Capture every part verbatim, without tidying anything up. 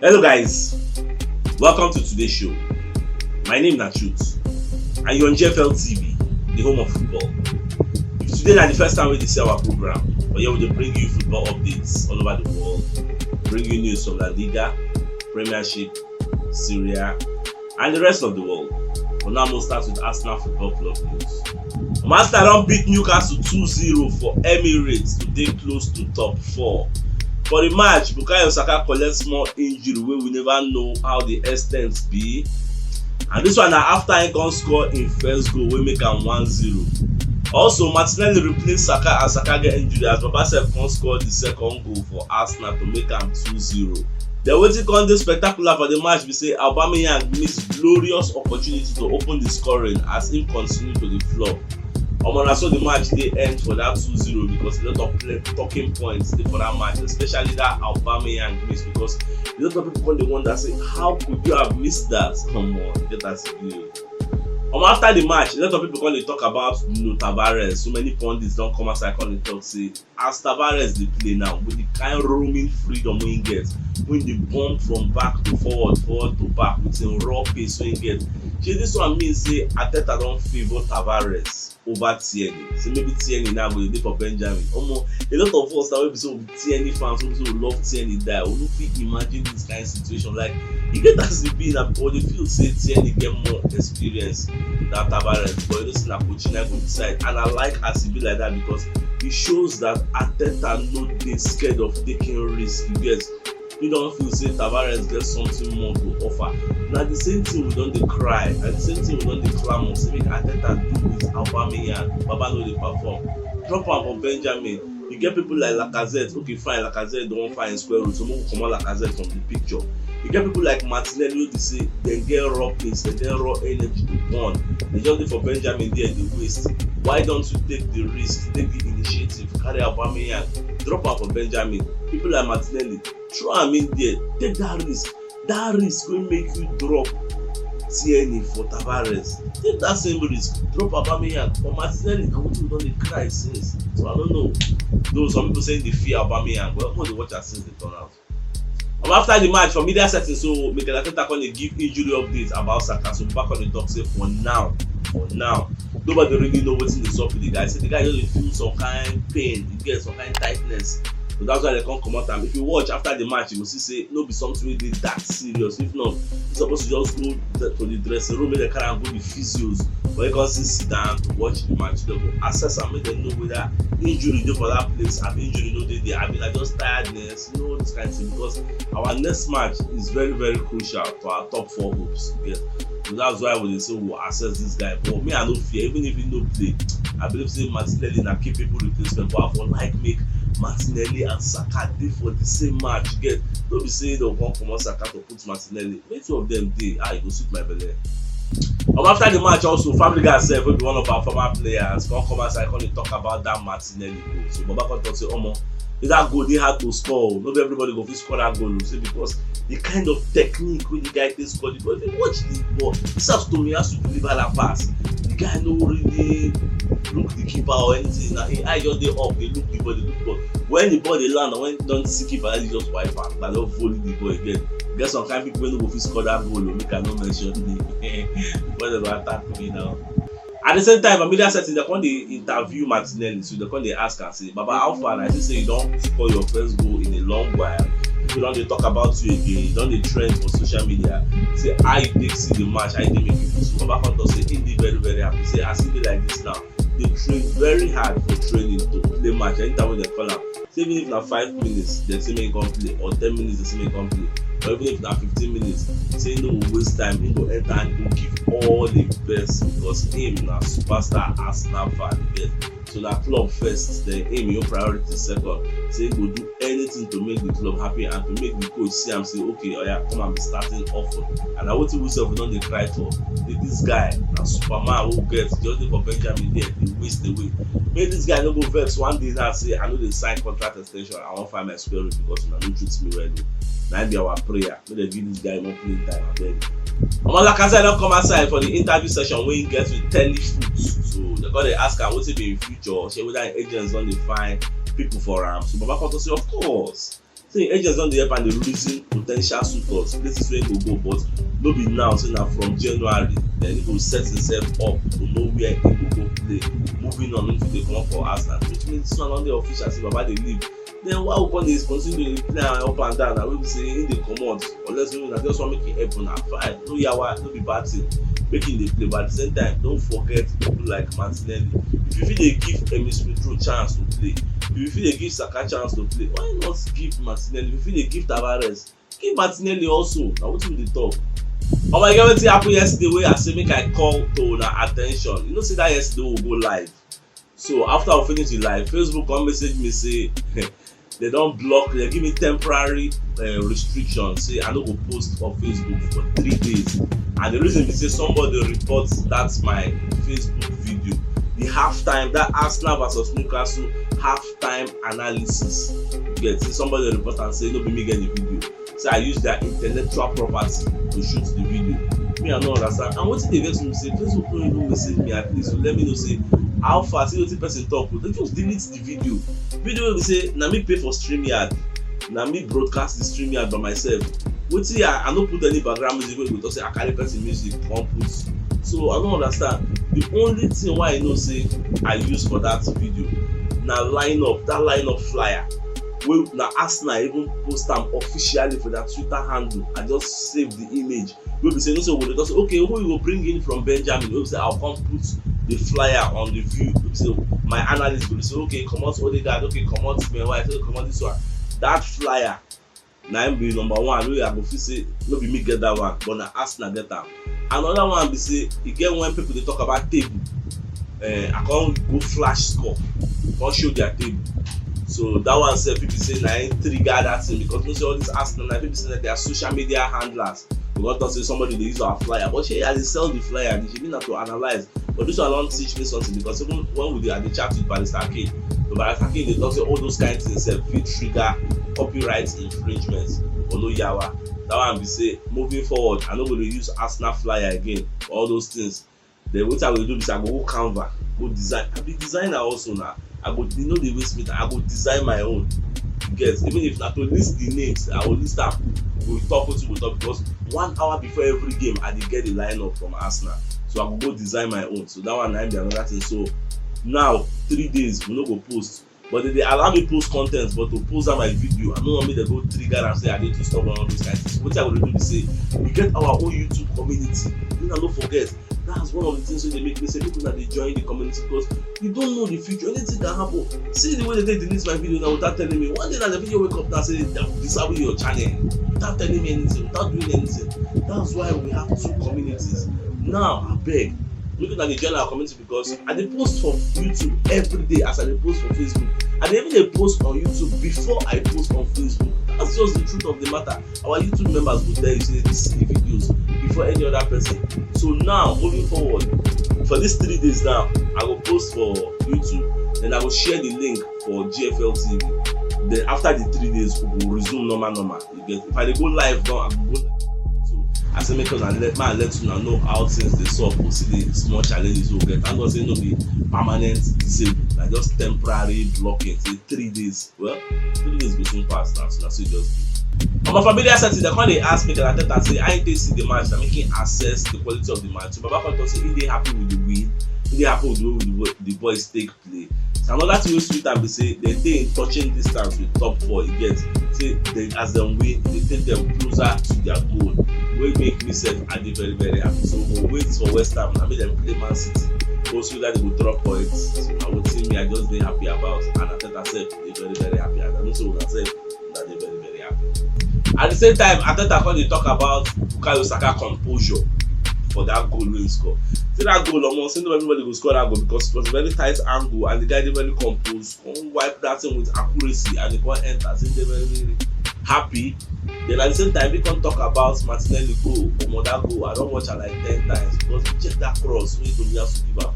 Hello guys, welcome to today's show. My name na Truth and you're on G F L T V, the home of football. If today na the first time wey you dey see our program, but here we dey bring you football updates all over the world, bring you news from La Liga, Premiership, Serie A, and the rest of the world. For now, we'll start with Arsenal Football Club news. Manchester don beat Newcastle two zero for Emirates to dey close to top four. For the match, Bukayo Saka collect small injury wey we never know how the extent be, and this one na after he come score im first goal wey make am one zero. Also, Martinelli replace Saka as Saka get injury, as Baba sef come score the second goal for Arsenal to make am two zero. Then wetin come dey spectacular for the match be say Aubameyang miss glorious opportunity to open the scoring as im continue to dey flop. Omo, na so the match dey end for that two zero, because a lot of play, talking points dey for that match, especially that Aubameyang miss, because a lot of people come dey wonder say how could you have missed that? Omo, e get as e be o. Omo, after the match, a lot of people come dey talk about Nuno Tavares. So many pundits don come outside come dey talk say as Tavares dey play now, with the kind roaming freedom wey he get, wey dey bomb from back to forward, forward to back with him raw pace wey he get, shey this one mean say Arteta don favour Tavares over Tierney? Say maybe Tierney now go dey for Benjamin. Omo, a lot of us now wey be say we be Tierney fans, wey be say we love Tierney die, we no fit imagine this kind situation. Like, e get as e be na, but dey feel say Tierney get more experience than Tavares, but you know say na coaching na go decide, and I like as e be like that, because it shows that Arteta no dey scared of taking risk. You get, he don feel say Tavares get something more to offer. Na the same thing we don dey cry, na the same thing we don dey clamour say make Arteta do with Aubameyang. Baba no dey perform. Drop am for Benjamin. You get people like Lacazette. Okay, fine, Lacazette don find square root, so make we comot Lacazette from the picture. You get people like Martinelli wey be say dem get raw pace, dem get raw energy to burn. Dem just dey for Benjamin there dey waste. Why don't you take the risk, take the initiative, carry Aubameyang, drop am for Benjamin? People like Martinelli, throw am in there, take that risk. That risk wey make you drop Tierney for Tavares, take that same risk, drop Aubameyang for Martinelli. Na wetin we don dey cry since. So I don't know. Though some people say they fear Aubameyang, but we dey watch am since the turnout. Um, after the match, for media setting, so Mikel Arteta come dey give injury updates about Saka. So Baba come dey talk say for now, for now, nobody really know wetin dey sup with the guy. Say the guy just dey feel some kind pain, he get some kind tightness. So that's why dem come comot am. If you watch after the match, you go see say no be something wey dey that serious. If not, he suppose to just go the, to the dressing room, make dem carry am go the physios. But he come still sit down to watch the match. Dem go assess am, make dem know whether injury dey for that place, abi injury no dey there, abi na just tiredness, you know, this kind thing. Because our next match is very, very crucial to our top four hopes. You get? So that's why we dey say we will assess this guy. But me, I no fear, even if he no play. I believe say Martinelli na capable replacement, but I for like make Martinelli and Saka dey for the same match. You get? No be say dem come comot Saka to put Martinelli. Make two of them dey, ah, e go sweet my belle. Um, after the match also, Fabregas sef, wey be one of our former players, come come outside, come dey talk about that Martinelli goal. So Baba come talk say, omo, that goal dey hard to score o. No be everybody go fit score that goal o. Say because the kind of technique wey the guy take score the ball, if you watch the ball, this as Tomiyasu deliver that pass, the guy no really look the keeper or anything. Na him eye just dey up, dey look the ball, dey look the ball. When the ball dey land, when don see keeper, he just wipe am. Na just volley the ball again. Get some kind people wey no go fit score that goal o, make I no mention name. Before dem go attack me now. At the same time, for media setting, dem come dey interview Martinelli, so dem come dey ask am say, Baba, how far? I see say you don score your first goal in a long while. People don dey talk about you again, you don dey trend for social media. Say how you take see the match, how you take make people. So Baba come talk say he dey very, very happy. Say as e be like this now, dey train very hard for training to play match. Anytime wey dem call am, say even if na five minutes dem say make he come play, or ten minutes dem say make he come play, or even if na fifteen minutes, say he no go waste time, he go enter and he go give all the best, because him na superstar Arsenal fan, you get? So na club first, then him, your priority second. Say he go do anything to make the club happy and to make the coach see am say, okay, oya, come and be starting often. And na wetin we sef we don dey cry for. Say this guy na Superman wey get, just dey for Benjamin there, dey waste away. Make this guy no go vex one day now say I no dey sign contract extension, I wan find my square root because una no treat me well o. Na im be our prayer. Make dem give this guy more playing time, abeg. Omo, Lacazette don come outside for the interview session wey he get with Telefoot. So dem come dey ask am wetin be him future, shey whether him agents don dey find people for am. So Baba come talk say, of course, Thing, agents don dey help am dey reason potential suitors, places wey he go go, but no be now, say na from January, then he go set himself up to know where he go go play. Moving on, if you dey comot for Arsenal, which means this one don dey official, say Baba dey leave. Then why we come dey continue to dey play am up and down? Na wey be say he dey comot, unless maybe na just wan make e help una, fine, no yawa, no be bad thing, make him dey play, but at the same time, don't forget people like Martinelli. If you fit dey give Emile Smith Rowe chance to play, if you fit dey give Saka chance to play, why not give Martinelli? If you fit dey give Tavares, give Martinelli also. Na wetin we dey talk. Omo, e get wetin happen yesterday wey I say make I call to una attention. You know say that yesterday we go live. So after we finish the live, Facebook come message me say they don block, they give me temporary uh, restriction, say I no go post on Facebook for three days. And the reason be say somebody report that my Facebook video, the halftime, that Arsenal versus Newcastle halftime analysis. You get, say somebody report and say no be me get the video. Say I use their intellectual property to shoot the video. Me, I no understand. And wetin dey vex me say Facebook no even message me at least to let me know say how far, see wetin person talk. They just delete the video. Video wey be say na me pay for StreamYard, na me broadcast the StreamYard by myself. Wetin I, I no put any background music wey go talk say I carry person music come put. So I no understand. The only thing wey I know say I use for that video na lineup, that lineup flyer wey na Arsenal even post am officially for their Twitter handle. I just save the image. Wey be say, you know say we dey talk say, okay, who you go bring in from Benjamin? Wey be say, I'll come put the flyer on the view. Wey be say my analyst go be say, okay, comot Odegaard, okay, comot Ben White, okay, comot this one. That flyer na im be number one wey I go feel say no be me get that one, but na Arsenal get am. Another one be say e get when people dey talk about table. Eh, I come go flash score, come show their table. So that one sef fit be say na im trigger that thing, because you know say all these Arsenal, na fit be say na their social media handlers. We come talk say somebody dey use our flyer, but shey I dey sell the flyer, and e mean na to analyse. But this one don teach me something, because even when we dey, I dey chat with Barrister Akin, so Barrister Akin dey talk say all those kind things sef fit trigger copyright infringement. But no yawa. That one be say moving forward, I no go dey use Arsenal flyer again for all those things. Then wetin I go do be say I go go Canva, go design. I be designer also na. I go, you know, dey waste me time. I go design my own. You get, even if na to list the names, I go list am. We talk wetin we talk, because one hour before every game, I dey get the lineup from Arsenal. So I go go design my own. So that one na im be another thing. So now, three days, we no go post. But they dey allow me post content, but to post that my video, I no wan make dem go trigger am say I dey too stubborn, all those kind things. So wetin I go dey do be say, we get our own YouTube community. Una no forget, that's one of the things wey dey make me say make una dey join the community, because you don't know the future. Anything can happen. See the way they take delete my video now without telling me. One day na the video wake up now say dem disable your channel without telling me anything, without doing anything. That's why we have two communities. Now, abeg, make una dey join our community, because I dey post for YouTube every day as I dey post for Facebook. I dey even dey post on YouTube before I post on Facebook. That's just the truth of the matter. Our YouTube members go tell you say they see the videos before any other person. So now, moving forward, for these three days now, I go post for YouTube, then I go share the link for G F L T V. Then after the three days, we go resume normal, normal. You get? If I dey go live now, I go go live. So I say make una let, make I let una know how things dey sup. We see the small challenges we get. Thank God say no be permanent disable. Na just temporary blocking. Say three days. Well, three days go soon pass now. So na so e just be. On my familiar settings, dem come dey ask me, Arteta say, how he take see the match? Na make him assess the quality of the match. So Baba come talk say he dey happy with the win. He dey happy with the way the boys take play. So another thing wey sweet am be say dem dey in touching distance with top four. You get, say dem, as dem win, e dey take dem closer to their goal. Wey make me sef, I dey very, very happy. So we go wait for West Ham, na make dem play Man City. Go see whether dem go drop points. So na wetin me, I just dey happy about. And Arteta sef dey very, very happy. And I know say una sef, una dey very, very happy. At the same time, Arteta come dey talk about Bukayo Saka composure for that goal wey he score. See that goal, omo, say no be everybody go score that goal, because it was a very tight angle and the guy dey very composed. Come wipe that thing with accuracy and e come enter. Say dey very, very happy. Then at the same time, he come talk about Martinelli goal. Omo, that goal, I don watch am like ten times, because check that cross wey Tomiyasu give am.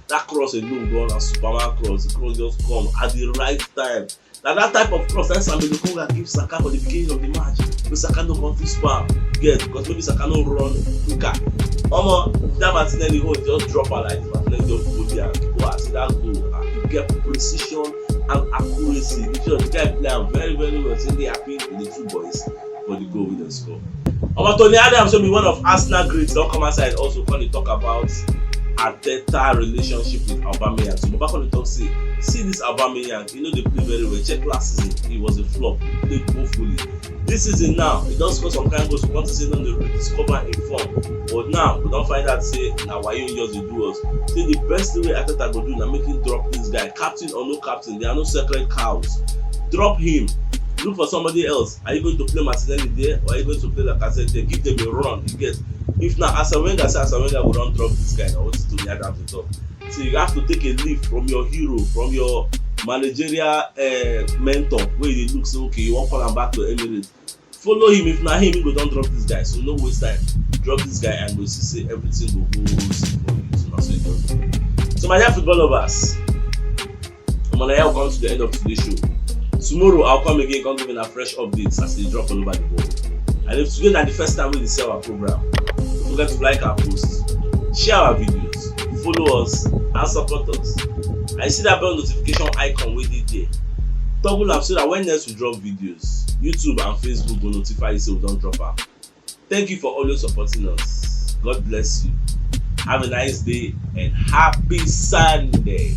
That cross alone, bro, na Superman cross. The cross just come at the right time. Na that type of cross that Sambi Lokonga give Saka for the beginning of the match, wey Saka no come fit score am. Yes, because maybe Saka no run quicker. Omo, that Martinelli own just drop am like this. Martinelli just go there and go as that goal. And he get precision and accuracy. If you the guy play am very very well, say dey happy with the two boys for the goal wey dem score. Omo, Tony Adams, wey be one of Arsenal greats, don come outside also come dey talk about Arteta relationship with Aubameyang. So Baba come dey talk say, see this Aubameyang, he no dey play very well. Check last season, he was a flop, he played woefully. This season now, he don score some kind goals. We want to say don dey rediscover im form, but now we don find out say na wayo he just dey do us. Say the best thing wey Arteta go do na make him drop this guy, captain or no captain, there are no sacred cows. Drop him. Look for somebody else. Are you going to play Martinelli there, or are you going to play Lacazette there? Give them a run. You get? If na Arsene Wenger, say Arsene Wenger go don drop this guy na wetin Tony Adams dey talk. So you have to take a leaf from your hero, from your managerial uh, mentor, wey you dey look say, okay, you wan call am back to Emirates. Follow him. If na him, he go don drop this guy. So no waste time. Drop this guy and go see say everything go go smooth for you. So na so e just go. So my dear football lovers, omo, na here we come to the end of today's show. Tomorrow I'll come again, come give una fresh updates as they drop all over the world. And if today na the first time wey you see our program, don't forget to like our posts, share our videos, follow us, and support us. And you see that bell notification icon wey dey there, toggle am so that when next we drop videos, YouTube and Facebook go notify you say we don drop am. Thank you for always supporting us. God bless you. Have a nice day and happy Sunday.